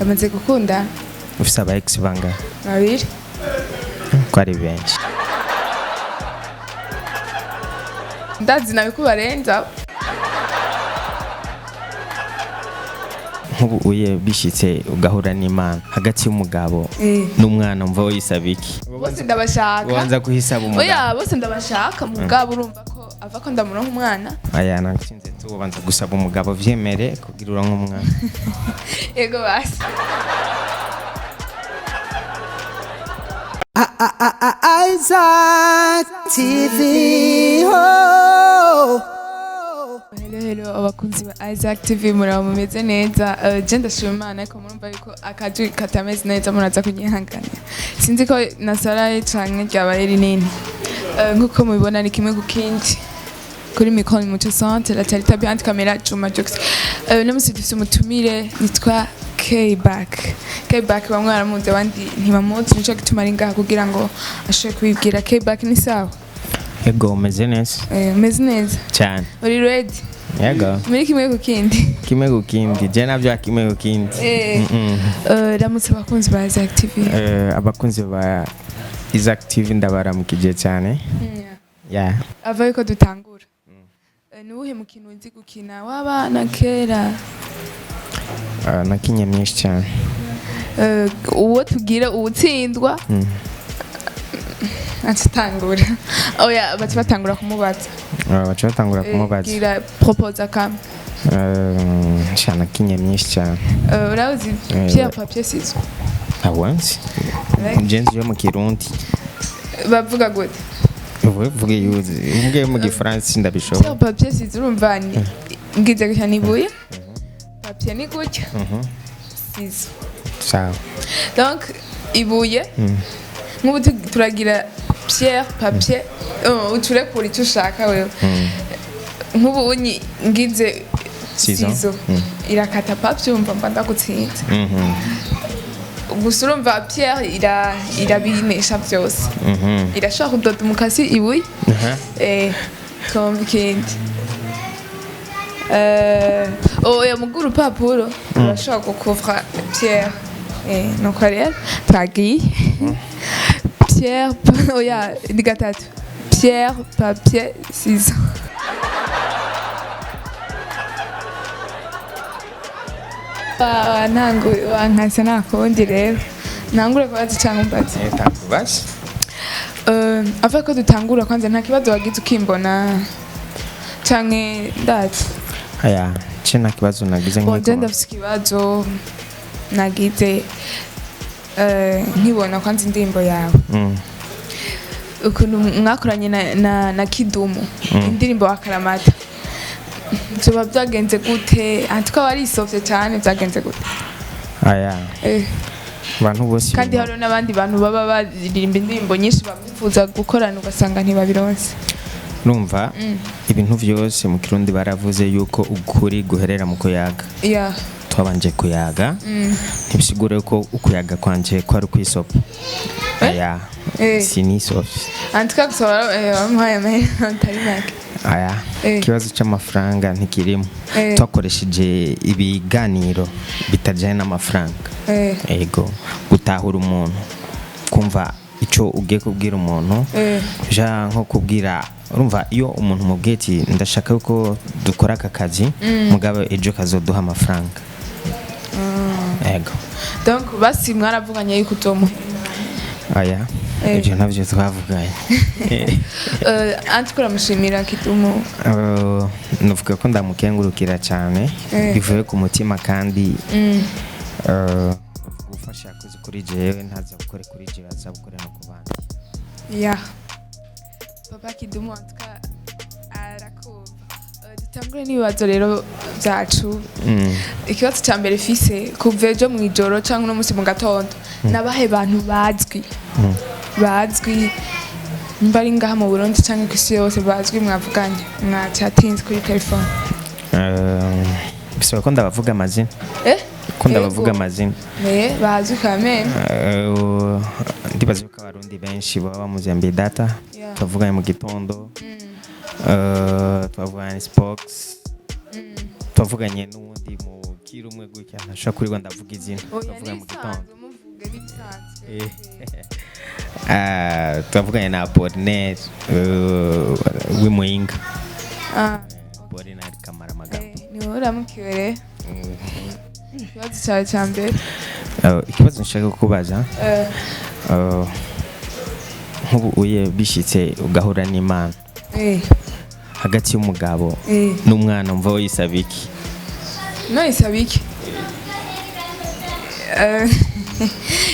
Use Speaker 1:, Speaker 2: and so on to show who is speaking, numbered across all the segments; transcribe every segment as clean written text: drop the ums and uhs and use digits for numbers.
Speaker 1: Bamaze gukunda.
Speaker 2: Ufise aba ex bangahe?
Speaker 1: Babiri.
Speaker 2: Ko ari benshi?
Speaker 1: Ndazi nawe ko barenza.
Speaker 2: Nk'ubu uye bishitse ugahura n'Imana hagati y'umugabo n'umwana, mva woyisaba iki?
Speaker 1: Bose ndabashaka.
Speaker 2: Ubanza kuhisaba umugabo?
Speaker 1: Oya, bose ndabashaka, mugabo urumva ko ava ko ndamuronka umwana.
Speaker 2: Aya natsinze tu, ubanza gusaba umugabo vyemere kugira uronke umwana.
Speaker 1: Yego basi.
Speaker 3: Isaac TV. Oh.
Speaker 1: Hello hello, abakunzi ba Isaac TV, muraba mumeze neza? Je ndashima Imana, ariko murumva yuko akajwi katameze neza, muraza kunyihanganira. Sinzi ko nasaraye canke ryabaye rinini. Nkuko mubibona ni kimwe ku kindi kuri micro ni Muco Centre la Charita, behind camera Juma Jux. Uno musi dufise umutumire nitwa K-Back. K-Back bamwe baramuzi, abandi ntibamuzi, nico gituma ari ngaha kugira ngo ashobore kubibwira. K-Back, ni sawa?
Speaker 2: Yego, umeze neza.
Speaker 1: Umeze neza?
Speaker 2: Cyane.
Speaker 1: Uri ready?
Speaker 2: Yego.
Speaker 1: Muri kimwe ku kindi?
Speaker 2: Kimwe ku kindi, je navyo kimwe ku kindi.
Speaker 1: Ramutse abakunzi ba Isaac TV.
Speaker 2: Abakunzi ba Isaac TV, ndabaramukije cyane, yeah.
Speaker 1: Ava yuko dutangura, ni uwuhe mukino uzi gukina w'abana kera?
Speaker 2: Nakinye myinshi cyane.
Speaker 1: Uwo tugira uwutsindwa acitangura, oya, baca batangura kumubaza.
Speaker 2: Baca batangura kumubaza.
Speaker 1: Gira proposa kamwe.
Speaker 2: Sha, nakinye myinshi cyane.
Speaker 1: Urazi pierre papier ciseaux?
Speaker 2: Ntabwo nzi. Je nzi yo mu Kirundi.
Speaker 1: Bavuga gute?
Speaker 2: Uvuge, uvuge yuzi, uvuge yo mu Gifaransa ndabishobora.
Speaker 1: Pierre papier ciseaux, urumva ni ngize gutya ni ibuye, papier ni gutya, ciseaux.
Speaker 2: Sawa.
Speaker 1: Donc ibuye, nk'ubu turagira pierre papier, ucurekura icyo ushaka wewe. Nk'ubu unyi ngize
Speaker 2: ciseaux.
Speaker 1: Ciseaux irakata papier, umva mba ndagutsinze. Gusa urumva pierre irabinesha byose. Irashobora kudoda umukasi ibuye. Twumva ikindi. Oya, muga urupapuro urashobora gukuvra pierre. Nuko rero twagiye pierre oya, ni gatatu: pierre papier ciseaux. Ntango wankase, nta kundi rero ntangure kubaza cyangwa umbaze?
Speaker 2: Takubaza.
Speaker 1: Ava ko dutangura, kwanza nta kibazo wagize ukimbona canke ndazi?
Speaker 2: Aya, ce nta kibazo nagize.
Speaker 1: Bon, je
Speaker 2: Nkiko
Speaker 1: ndafise ikibazo nagize nkibona kwanza indirimbo yawe, ukuntu mwakoranye na Kidumu indirimbo wa Karamata, vyoba vyagenze gute? Antuka warisovye cane, vyagenze gute?
Speaker 2: Aya, abantu bose
Speaker 1: Kandi hariho n'abandi bantu baba baririmba indirimbo nyinshi bamwifuza gukorana, ugasanga ntibabironse.
Speaker 2: Numva ibintu vyose mu Kirundi baravuze yuko ukuri guherera mu kuyaga. Twabanje kuyaga, ntibisigure ko ukuyaga kwanje kwari ukwisopa. Aya, sinisofye.
Speaker 1: Antuka gusa bamuhaye amahera atari make.
Speaker 2: Aya, ikibazo c'amafaranga ntikirimo. Twakoresheje ibiganiro bitajyanye n'amafaranga. Ego, gutahura umuntu, kumva ico ugiye kubwira umuntu. Ja nko kubwira, urumva iyo umuntu umubwiye ati ndashaka yuko dukora aka kazi, mugabo ejo kazoduha amafaranga, ego.
Speaker 1: Donc basi mwaravuganye yuko uzomuha?
Speaker 2: Aya, ibyo ntabyo twavuganye.
Speaker 1: Antuka uramushimira Kidumu?
Speaker 2: Nuvuga ko ndamukengurukira cyane bivuye ku mutima, kandi gufasha yakoze kuri jewe ntaza gukore kuri jewe, aza gukore no ku bandi.
Speaker 1: Ya papa Kidumu antuka arakumva. Dutangure n'ibibazo rero byacu. Ikibazo cya mbere fise, kuva ejo mu ijoro cyangwa uno munsi mu gatondo, nabahe bantu bazwi, bazwi nimba ari ngaha mu Burundi cyangwa ku isi yose, bazwi mwavuganye, mwacatinze kuri telefone?
Speaker 2: Bisaba ko ndabavuga amazina? Ko ndabavuga amazina?
Speaker 1: Bazwi kamene.
Speaker 2: Ndibaza yuko Abarundi benshi baba bamuzi MB Data. Twavuganye mu gitondo. Twavuganye Spox, twavuganye n'uwundi mu Ndamukira umwe gutya, ntashobora kurirwa ndavuga izina.
Speaker 1: Oya.
Speaker 2: Ndavuga mu gitondo.
Speaker 1: N'ibisanzwe, muvuge n'ibisanzwe.
Speaker 2: Ah, twavuganye na Apollinaire w'Imuyinga.
Speaker 1: Ah.
Speaker 2: Apollinaire Kamara amagambo.
Speaker 1: Ni wowe uramukiwe rero, ikibazo cyawe cya mbere.
Speaker 2: Ikibazo nshaka kukubaza, nk'ubu uye bishitse ugahura n'Imana, hagati y'umugabo n'umwana, umva woyisaba iki?
Speaker 1: No isaba iki?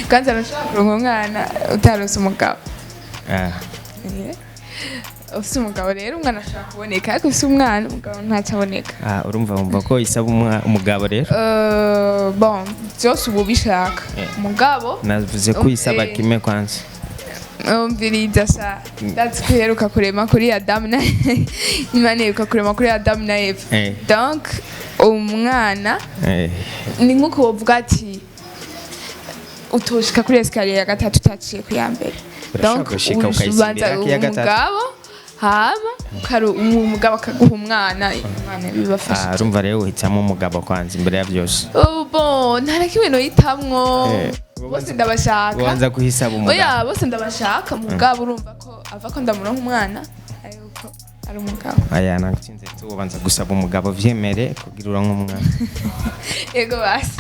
Speaker 1: Kandi arashobora kuronka umwana utarose umugabo.
Speaker 2: Ah.
Speaker 1: Ufise umugabo rero umwana ashobora kuboneka, ariko ufise umwana umugabo ntacaboneka.
Speaker 2: Ah, urumva wumva ko isaba umugabo rero?
Speaker 1: Bon, byose ubu bishaka umugabo.
Speaker 2: Navuze ko isaba kimwe kwanza.
Speaker 1: Umviriza sha, ndazi ko iheruka kurema kuri Adamu na Imana iheruka kurema kuri Adamu na Eva. Donc umwana ni nk'uko wovuga ati utoshika kuri escalier ya gatatu utaciye ku ya mbere.
Speaker 2: Urashobora gushika ukayisimbira
Speaker 1: ubanza
Speaker 2: ku iya gatatu.
Speaker 1: umugabo, hama umugabo akaguha umwana, Imana bibafasha.
Speaker 2: Ah, urumva rero uhitamo umugabo kwanza imbere ya byose.
Speaker 1: Oh, bon, nta na kimwe nohitamwo. Bose ndabashaka.
Speaker 2: Ubanza kuhisaba umugabo.
Speaker 1: Oya, bose ndabashaka, mugabo urumva ko ava ko ndamuronka umwana ariko ari umugabo.
Speaker 2: Aya natsinze tu, ubanza gusaba umugabo vyemere kugira uronke umwana.
Speaker 1: Yego basi.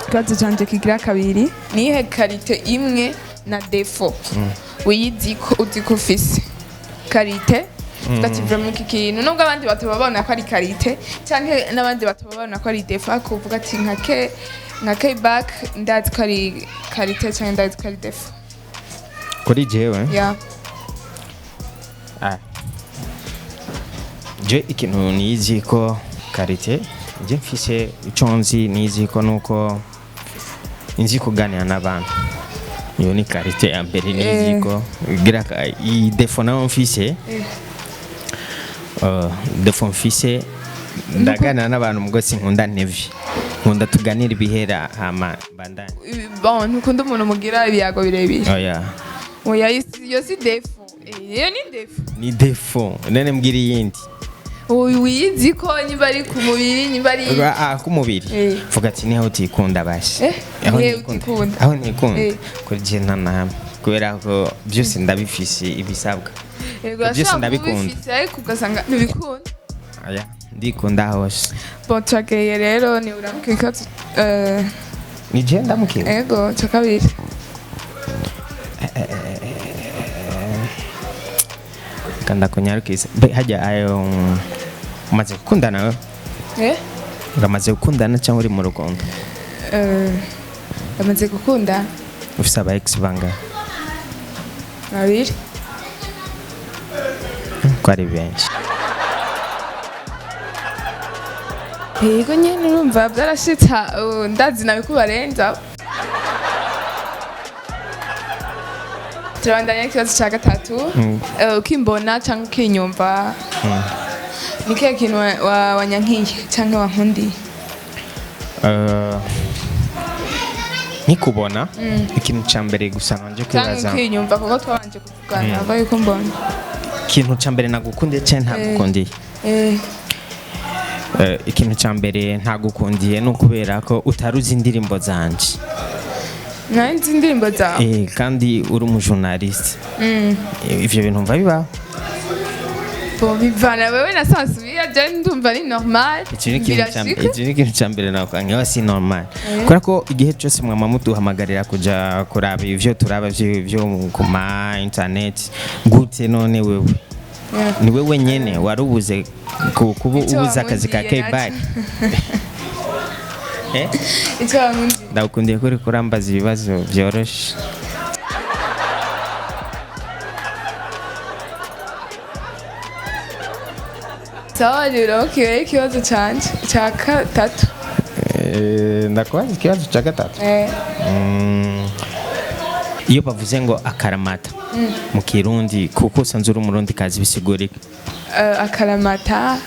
Speaker 1: Ikibazo canje kigira kabiri: niyihe qualité imwe na défaut wiyizi ko uzi ko ufise qualité, uvuga ati vraiment iki kintu, nubwo abandi bataba babona ko ari qualité canke n'abandi bataba babona ko ari défaut, ariko uvuga ati nka ke back ndazi ko ari qualité canke ndazi ko ari défaut?
Speaker 2: Kuri jewe?
Speaker 1: Yeah.
Speaker 2: Ah. Je ikintu nizi ko qualité je mfise, ico nzi nizi ko nuko nzi kuganira n'abantu, iyo ni qualité ya mbere nizi. Ko gira iyi défaut nayo mfise, défaut mfise, ndaganira n'abantu mugo sinkunda ntevi, nkunda tuganira ibihera hama bandanye.
Speaker 1: Bon, ntukunda umuntu mugira ibiyago birebire?
Speaker 2: Oya.
Speaker 1: Oya, iyo si défaut. Iyo ni défaut.
Speaker 2: Ni défaut none, mbwira iyindi.
Speaker 1: Uyu wiyizi ko niba ari ku mubiri, niba ari
Speaker 2: Ah, ku mubiri. Vuga ati niho utikunda basi.
Speaker 1: Eh,
Speaker 2: Aho
Speaker 1: nihe
Speaker 2: nikunda.
Speaker 1: utikunda?
Speaker 2: Aho nikunda. Kuri je nta na hamwe, kubera ko byose ndabifise ibisabwa.
Speaker 1: Yego.
Speaker 2: Byose
Speaker 1: Urashobora kuba
Speaker 2: ndabikunda.
Speaker 1: ubifise ariko ugasanga ntibikunda.
Speaker 2: Aya, ndikunda hose.
Speaker 1: Bon, turageye rero, ni uramuka ikibazo
Speaker 2: Ni je ndamukira?
Speaker 1: Ego, cya kabiri.
Speaker 2: Kanda kunyarukiza. Mbe hajya ayo umaze gukundana wewe?
Speaker 1: Eh.
Speaker 2: Uramaze gukundana cyangwa uri mu rukundo?
Speaker 1: Bamaze gukunda.
Speaker 2: Ufise aba ex bangahe?
Speaker 1: Babiri.
Speaker 2: Ko ari benshi.
Speaker 1: Yego nyene, urumva byarashitse, ndazi nawe ko barenza. Turabandanya ikibazo cya gatatu. Ukimbona cyangwa ukinyumva, ni kihe kintu wanyankiye cyangwa wankundiye?
Speaker 2: Nkikubona ikintu cya mbere gusa nanje
Speaker 1: cyangwa
Speaker 2: kwibaza
Speaker 1: ukinyumva, kuko twabanje kuvugana ava yuko mbona.
Speaker 2: Ikintu cya mbere nagukundiye cyangwa ntagukundiye? Ikintu cya mbere ntagukundiye ni ukubera ko utaruzi indirimbo zanje.
Speaker 1: Nari nzi indirimbo zawe.
Speaker 2: Kandi uri umujournaliste. Ivyo bintu mva bibaho.
Speaker 1: Bon, bivana wewe na sansubiya, je ndumva ari normal.
Speaker 2: Iki ni ikintu cya mbere.
Speaker 1: Birashika.
Speaker 2: Iki ni ikintu cya mbere nakwangira si normal, kubera ko igihe cyose mwama muduhamagarira kuja kuraba ivyo turaba vyo ku ma internet gute, none wewe ni wewe nyene warubuze kuba
Speaker 1: Icyo
Speaker 2: ubuze akazi ka
Speaker 1: wankundiye.
Speaker 2: K-Back, eh.
Speaker 1: Icyo wankundiye.
Speaker 2: Ndagukundiye ko uriko urambaza ibibazo vyoroshe.
Speaker 1: Sawa rero, okay, ikibazo canje cya gatatu.
Speaker 2: Ndakubaza ikibazo cya gatatu. Iyo bavuze ngo akaramata mu Kirundi, kuko usanzwe uri Umurundi kazi, bisigura iki?
Speaker 1: Akaramata,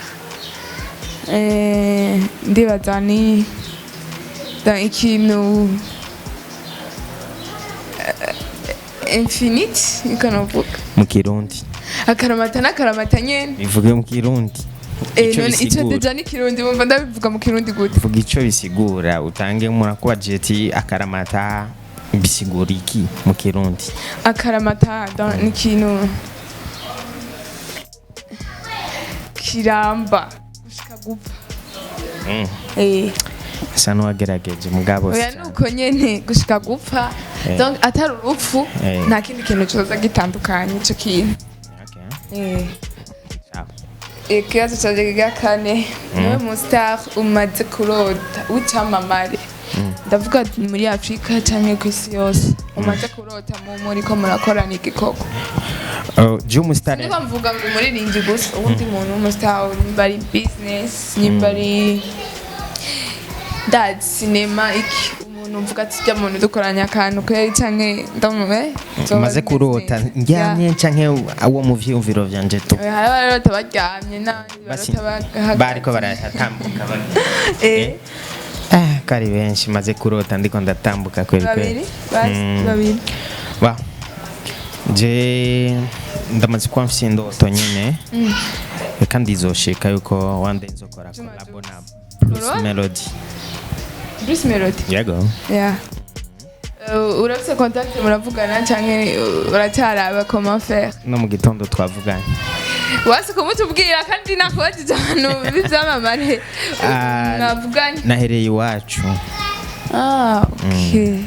Speaker 1: ndibaza ni ikintu infinite, niko novuga.
Speaker 2: Mu Kirundi.
Speaker 1: Akaramata n'akaramata nyene.
Speaker 2: Bivuge mu Kirundi.
Speaker 1: Eh,
Speaker 2: Ico
Speaker 1: none ico
Speaker 2: bisigura.
Speaker 1: déjà ni Kirundi, wumva ndabivuga mu Kirundi gute?
Speaker 2: Vuga ico bisigura, utange umuntu ati akaramata bisigura iki mu Kirundi?
Speaker 1: Akaramata ni ikintu kiramba gushika gupfa.
Speaker 2: Asa n'uwagerageje mugabo
Speaker 1: Oya,
Speaker 2: si
Speaker 1: nuko nyene gushika gupfa. Donc atari urupfu, nta kindi kintu coza gitandukanye ico kintu.
Speaker 2: Okay. Sawa.
Speaker 1: Ikibazo canje kigira kane: niwe mu star umaze kurota w'icamamare, ndavuga muri Afrika canke kw'isi yose, umaze kurota mu muriko murakorana igikorwa?
Speaker 2: Oh, je umusitari
Speaker 1: Niba mvuga ngo umuririmbyi gusa, uwundi muntu w'umustar, nimba ari business, nimba ari dad cinema, iki, umuntu mvuga ati jya muntu dukoranye akantu kweri canke ndamume.
Speaker 2: Maze kurota ndyamye canke uwo mu vyiyumviro vyanje tu?
Speaker 1: Hari abarota baryamye n'abandi
Speaker 2: Basi,
Speaker 1: barota bahagaze.
Speaker 2: Bariko baratambuka. Ah, kari benshi maze kurota ndiko ndatambuka kweli kweli.
Speaker 1: Babiri basi. Babiri.
Speaker 2: Ba je ndamaze kuba mfise indoto nyene, reka ndizoshika yuko one day nzokora
Speaker 1: Juma
Speaker 2: collabo
Speaker 1: Jux.
Speaker 2: na Bruce
Speaker 1: Urabona?
Speaker 2: Melody.
Speaker 1: Bruce Melody?
Speaker 2: Yego.
Speaker 1: Yeah. Urafise contact, muravugana canke uracaraba comment faire?
Speaker 2: No mu gitondo twavuganye.
Speaker 1: Wasi kumutubwira kandi nakubajije abantu b'ivyamamare
Speaker 2: Ah,
Speaker 1: mwavuganye.
Speaker 2: Nahereye iwacu.
Speaker 1: Ah, okay.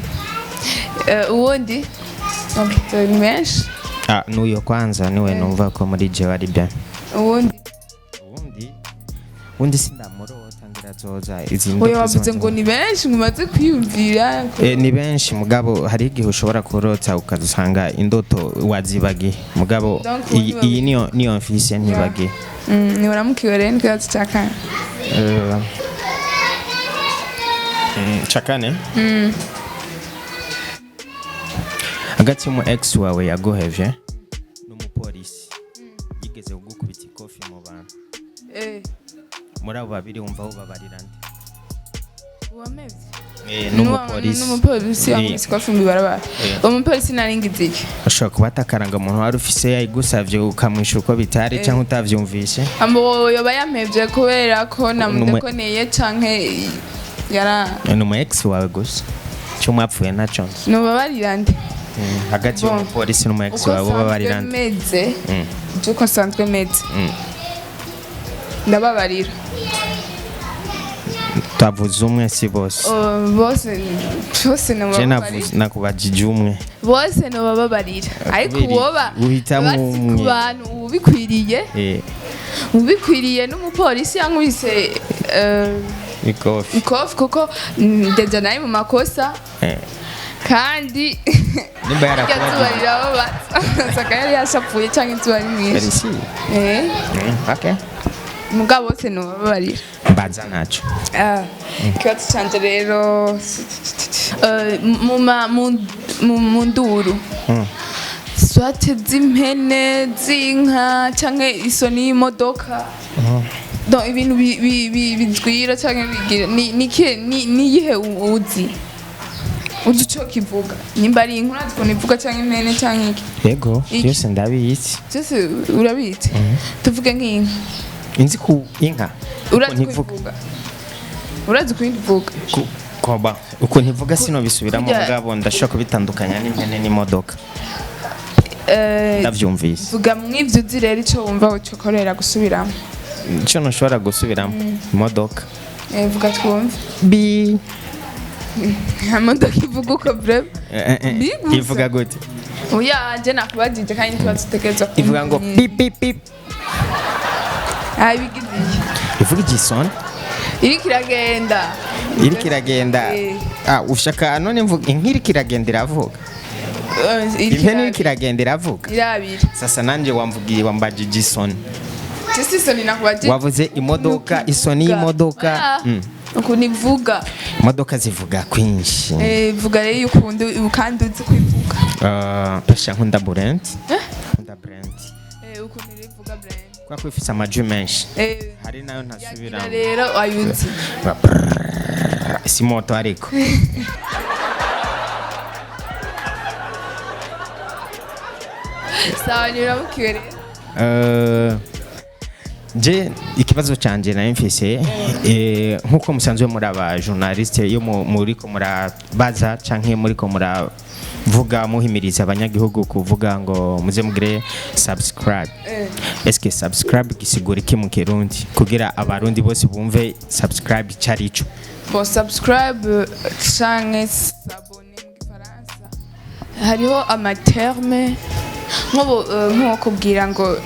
Speaker 1: Uwundi? Okay, ni menshi.
Speaker 2: Ah, n'uyo kwanza niwe numva ko muri jewe ari bien.
Speaker 1: Uwundi?
Speaker 2: Uwundi sindamurota, ngira azoza izi
Speaker 1: Oya,
Speaker 2: ndoto
Speaker 1: wavuze
Speaker 2: zibanza.
Speaker 1: ngo ni benshi mumaze kwiyumvira.
Speaker 2: Ni benshi, mugabo hari igihe ushobora kurota ukazusanga indoto wazibagiye, mugabo
Speaker 1: Donc,
Speaker 2: iyi
Speaker 1: ubu
Speaker 2: iyi niyo mfise ntibagiye.
Speaker 1: Ni uramukiwe rero n'ikibazo ca kane.
Speaker 2: Ca kane: hagati y'umu ex wawe yaguhevye n'umupolisi yigeze kugukubita ikofi mu bantu, muri abo babiri wumva wubabarira nde?
Speaker 1: Uwamevye.
Speaker 2: N'umupolisi.
Speaker 1: N'umupolisi yankubise ikofi mw'ibarabara. Uwo mupolisi naringize iki?
Speaker 2: Ashobora kuba atakaranga muntu wari ufise yayigusavye, ukamwisha uko bitari cyangwa utavyumvise.
Speaker 1: Ambo yoba yampevye kubera ko namudekoneye canke yara
Speaker 2: Ni umu ex wawe gusa, icyo mwapfuye naco nzi.
Speaker 1: Nubabarira nde?
Speaker 2: Hagati
Speaker 1: Bon.
Speaker 2: y'umupolisi n'umu ex
Speaker 1: Uko
Speaker 2: wawe ubabarira
Speaker 1: nsanzwe
Speaker 2: nde?
Speaker 1: meze, uko nsanzwe meze, ndababarira.
Speaker 2: Twavuze umwe, si bose.
Speaker 1: Bose, bose
Speaker 2: Je
Speaker 1: nobabarira.
Speaker 2: nakubajije umwe.
Speaker 1: Bose nobababarira, ariko
Speaker 2: Kubera
Speaker 1: uwoba
Speaker 2: uhitamo
Speaker 1: basi ku
Speaker 2: umwe.
Speaker 1: bantu ubikwiriye, ubikwiriye n'umupolisi yankubise
Speaker 2: Ikofi.
Speaker 1: Ikofi, kuko déjà nari mu makosa. Kandi
Speaker 2: Nimba
Speaker 1: iryo
Speaker 2: yarakubajije.
Speaker 1: zuba rirababaza, saka yari yashapuye cyangwa izuba ari mwinshi.
Speaker 2: Merci. Okay.
Speaker 1: Mugabo bose nobabarira.
Speaker 2: Mbaza ntaco.
Speaker 1: Ah, ikibazo canje rero, mu nduru, soit z'impene, z'inka canke isoni y'imodoka, donc ibintu bijwira canke bigira, ni niyihe uzi ico kivuga? Nimba ari inka urazi ukuntu ivuga, canke impene, canke iki?
Speaker 2: Yego.
Speaker 1: Iki.
Speaker 2: Byose ndabizi.
Speaker 1: Byose urabizi? Tuvuge nk'inka.
Speaker 2: Inzi ku inka
Speaker 1: Urazi
Speaker 2: ukuntu
Speaker 1: ko
Speaker 2: ivuga.
Speaker 1: ivuga? Urazi ukuntu ivuga?
Speaker 2: Koba ukuntu ivuga sinobisubiramo, mugabo ndashobora kubitandukanya n'impene n'imodoka. Ndavyumvise.
Speaker 1: Vuga mw'ivyo uzi rero ico wumva wocokorera gusubiramo.
Speaker 2: Ico ntushobora gusubiramo, imodoka.
Speaker 1: Vuga twumve.
Speaker 2: Bi.
Speaker 1: Nta modoka ivuga uko vraiment. Bi gusa.
Speaker 2: Ivuga gute?
Speaker 1: Oya, je nakubajije kandi ikibazo utegerezwa
Speaker 2: Ivuga ngo pip pip pip.
Speaker 1: Ah, ibigize iki?
Speaker 2: Ivuga igisoni.
Speaker 1: Iriko iragenda.
Speaker 2: Iriko iragenda. Ah, ushaka none mvuga inka iriko iragenda iravuga?
Speaker 1: Iriko
Speaker 2: Impene iriko iragenda iravuga?
Speaker 1: Irabira.
Speaker 2: Sasa nanje wamvugiye, wambajije isoni.
Speaker 1: Je si isoni nakubajije.
Speaker 2: Wavuze imodoka, isoni y'imodoka.
Speaker 1: Ah, ukuntu ivuga.
Speaker 2: Imodoka zivuga kwinshi.
Speaker 1: Vuga rero iyo ukunda kandi uzi kwivuga.
Speaker 2: Ah, pasha nkunda Brent. Nkunda Brent.
Speaker 1: Ukuntu rero ivuga brand.
Speaker 2: Kubera ko ifise amajwi menshi, hari nayo
Speaker 1: yagira
Speaker 2: ntasubiramo.
Speaker 1: Rero ayuzi.
Speaker 2: Ba brrrr, si moto ariko.
Speaker 1: Sawa, niramukiwe rero.
Speaker 2: Je ikibazo canje nari mfise, nkuko musanzwe muri aba journaliste, iyo muriko murabaza canke muriko muravuga, muhimiriza abanyagihugu kuvuga ngo muze mugire subscribe, eske subscribe gisigura iki mu Kirundi, kugira Abarundi bose bumve subscribe icari ico?
Speaker 1: Bon, subscribe canke s'abonner mu Gifaransa, hariho amaterme nk'ubu nko kubwira ngo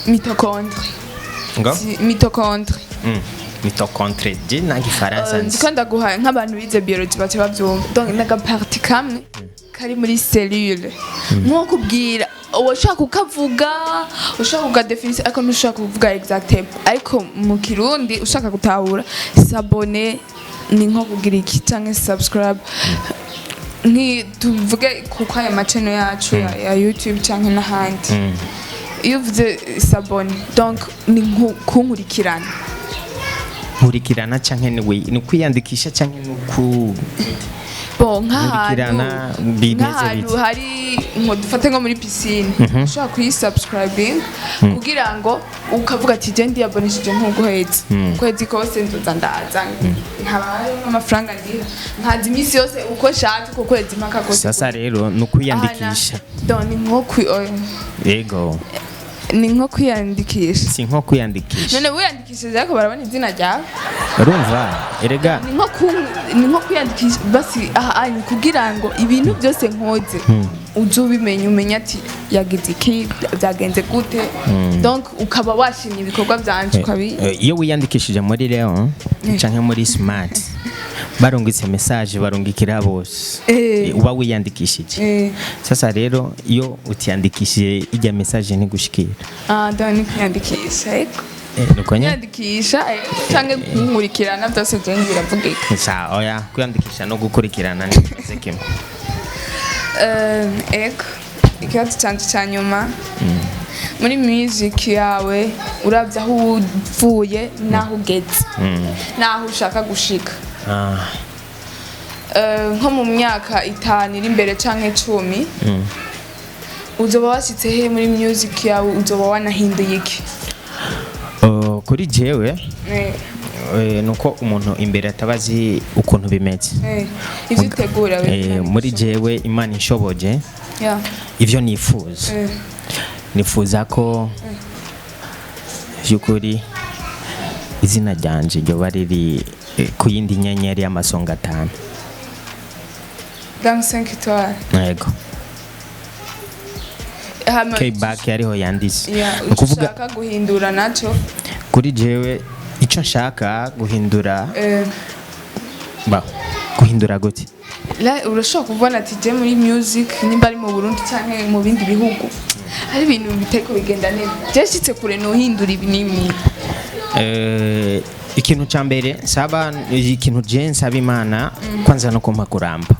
Speaker 1: mitochondrie.
Speaker 2: Ngo?
Speaker 1: Mitochondrie.
Speaker 2: Mitochondrie, je nta Gifaransa nzi.
Speaker 1: Ndiko ndaguha nk'abantu bize biology baca bavyumva. Donc n'agapartie kamwe kari muri cellule, nko kubwira ushaka kukavuga, ushaka kukadefinisa, ariko ntushaka kuvuga exactement. Ariko mu Kirundi ushaka gutahura, s'abonner ni nko kugira iki, canke subscribe, nki tuvuge kuko aya machannel yacu ya YouTube canke n'ahandi, iyo uvuze s'abonner, donc ni nko kunkurikirana.
Speaker 2: Nkurikirana canke ni kwiyandikisha canke ni ku
Speaker 1: Bon, nk'ahantu
Speaker 2: Nkurikirana bimeze
Speaker 1: nk'ahantu
Speaker 2: bite?
Speaker 1: hari ngo dufate nko muri piscine, ushobora kuyisubscribing kugira ngo ukavuga ati je ndiyabonesheje nk'uguhezi ukwezi kose nzoza ndaza, nkaba hariho amafaranga ndiha, nkaza iminsi yose uko nshaka, uko kwezi mpaka kose.
Speaker 2: Sasa rero ni ukwiyandikisha.
Speaker 1: Donc ni nko oya.
Speaker 2: Yego.
Speaker 1: Ni nko kwiyandikisha.
Speaker 2: Si nko kwiyandikisha.
Speaker 1: None wiyandikishije ariko barabona izina ryawe.
Speaker 2: Urumva erega.
Speaker 1: Ni nko kwiyandikisha basi aha aha, ni kugira ngo ibintu byose nkoze uze ubimenya, umenye ati yagize iki, byagenze gute, donc ukaba washimye ibikorwa byanje ukabi
Speaker 2: Iyo wiyandikishije muri Leon canke muri Smart, barungitse message barungikira bose. Uba wiyandikishije. Sasa rero iyo utiyandikishije, ijya message ntigushikira.
Speaker 1: Ah, donc ni kwiyandikisha, yego.
Speaker 2: Nuko nyene.
Speaker 1: Kwiyandikisha canke kunkurikirana, byose je biravugika.
Speaker 2: Sa oya, kwiyandikisha no gukurikirana ntibimeze kimwe.
Speaker 1: Ego, ikibazo canje ca nyuma: muri music yawe, uravye aho uvuye n'aho ugeze n'aho ushaka gushika, nko mu myaka 5 iri imbere canke 10, uzoba washitse he muri music yawe? Uzoba wanahinduye iki?
Speaker 2: Oh, kuri jewe, nuko umuntu imbere atabazi ukuntu bimeze.
Speaker 1: Ivyo utegura wewe.
Speaker 2: Muri jewe, Imana inshoboje, ivyo nifuza, nifuza ko by'ukuri izina ryanje ryoba riri ku yindi nyenyeri y'amasonga atanu.
Speaker 1: Dans 5 étoiles.
Speaker 2: Yego.
Speaker 1: Hama
Speaker 2: K-Back yariho yanditse.
Speaker 1: Yeah,
Speaker 2: Ni ukuvuga
Speaker 1: ushaka guhindura naco?
Speaker 2: Kuri jewe icyo nshaka guhindura, ba guhindura gute?
Speaker 1: La, urashobora kubona ati je muri music, nimba ari mu Burundi canke mu bindi bihugu, hari ibintu bitariko bigenda neza, je nshitse kure nohindura ibi n'ibi.
Speaker 2: Ikintu cya mbere nsaba, ikintu je nsaba Imana kwanza no kumpa kuramba,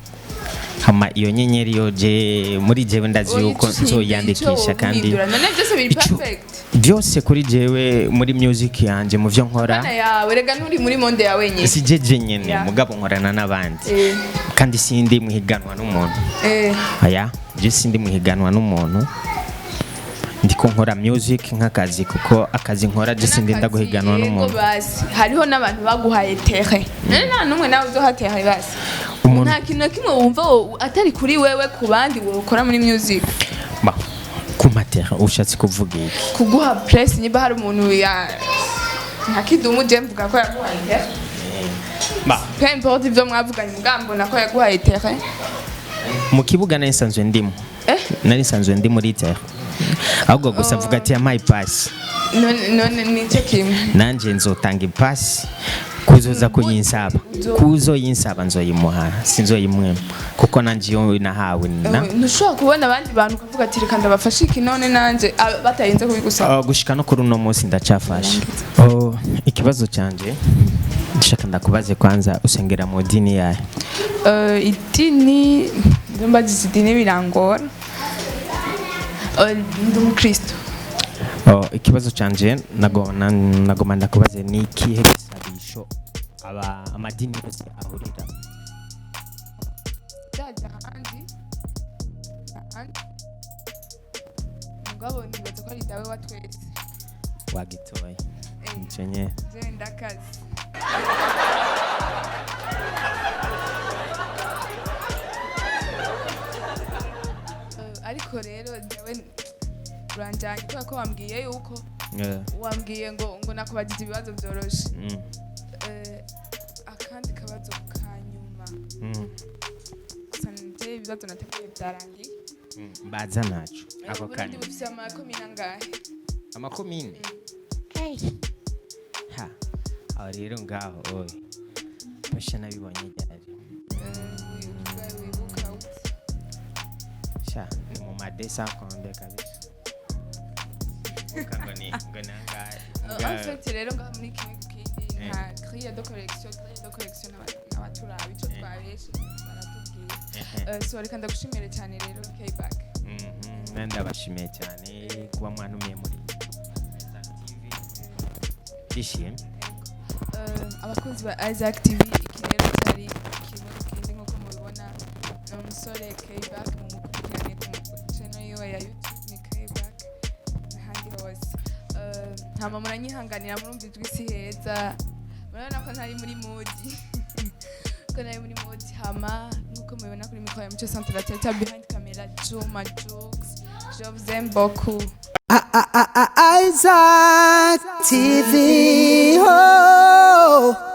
Speaker 2: hama iyo nyenyeri yo je muri jewe ndazi yuko nzoyandikisha kandi
Speaker 1: None byose biri perfect?
Speaker 2: Byose kuri jewe muri music yanje, mu byo nkora.
Speaker 1: Bana yawe rega, nturi muri monde yawe wenyine.
Speaker 2: Si jeje nyene, mugabo nkorana n'abandi, kandi sindi muhiganwa n'umuntu. Aya, je sindi muhiganwa n'umuntu, ndiko nkora music nk'akazi, kuko akazi nkora je sindi ndaguhiganwa
Speaker 1: Yego.
Speaker 2: n'umuntu.
Speaker 1: Basi hariho n'abantu baguhaye terrain, none nta n'umwe nawe uzoha terrain basi? Nta kintu na kimwe wumva atari kuri wewe, ku bandi wokora muri music?
Speaker 2: Ba kumpa terrain ushatse kuvuga iki?
Speaker 1: Kuguha press, niba hari umuntu ya nka Kidumu, je mvuga ko yaguhaye terrain.
Speaker 2: Ba
Speaker 1: Peu importe ivyo mwavuganye, mugabo mbona ko yaguhaye terrain.
Speaker 2: Mu kibuga nari nsanzwe ndimo. Nari nsanzwe ndi muri terrain, ahubwo gusa avuga ati yampaye ipasi.
Speaker 1: None nicyo kimwe.
Speaker 2: Nanje nzotanga ipasi kuzoza kuyinsaba, kuzo yinsaba nzoyimuha, sinzoyimwema, kuko nanje iyo nahawe na
Speaker 1: Ntushobora kubona abandi bantu ukavuga ati reka ndabafashe iki, none nanje batarinze kubigusaba?
Speaker 2: Gushika no kuri uno munsi ndacafashe. Oh, ikibazo canje ndashaka ndakubaze kwanza, usengera mu dini yahe?
Speaker 1: Idini, ndumva idini birangora. Ndi umukristo.
Speaker 2: Oh, ikibazo canje nagoma ndakubaze, ni ikihe gisabisho aba amadini yose ahurira?
Speaker 1: Ndaja ahandi ahandi. Mugabo nibaza ko ari dawe wa twese.
Speaker 2: Wagitoye.
Speaker 1: Eh.
Speaker 2: Nico nyene.
Speaker 1: Je ndakazi. Ariko rero jewe uranjanye kubera ko wambwiye yuko wambwiye ngo nakubajije ibibazo vyoroshe. Akandi kabazo ka nyuma, gusa nje ibibazo nateguye byarangiye.
Speaker 2: Baza ntaco ako.
Speaker 1: Uburundi
Speaker 2: Kanyuma.
Speaker 1: bufise amakomine angahe?
Speaker 2: Amakomine, ha, aho rero ngaho oye basha nabibonye ryari?
Speaker 1: Wibuka uti?
Speaker 2: Sha, ni mu madesa konde kabisa. Uka ngo ni angahe?
Speaker 1: En fait rero ngaha muri kimwe ku kindi nta grille de correction, grille de correction n'abaturaba ico twabeshe baratubwira. So reka ndagushimire cyane rero, K-Back.
Speaker 2: Ndabashimiye cyane kuba mwantumiye muri Isaac TV, ndishimye.
Speaker 1: Abakunzi ba Isaac TV, iki rero cyari kimwe ku kindi. Nk'uko mubibona, ni umusore K-Back. Mumukurikirane ku channel yiwe ya YouTube, ni K-Back n'ahandi hose. Hama muranyihanganira, murumva ijwi si heza, murabona ko ntari muri mood, ko ntari muri mood. Hama nk'uko mubibona kuri micro ya Muco Centre la Teta, behind camera Juma Jokes. Je vous aime beaucoup.
Speaker 3: Isaac TV. Oh.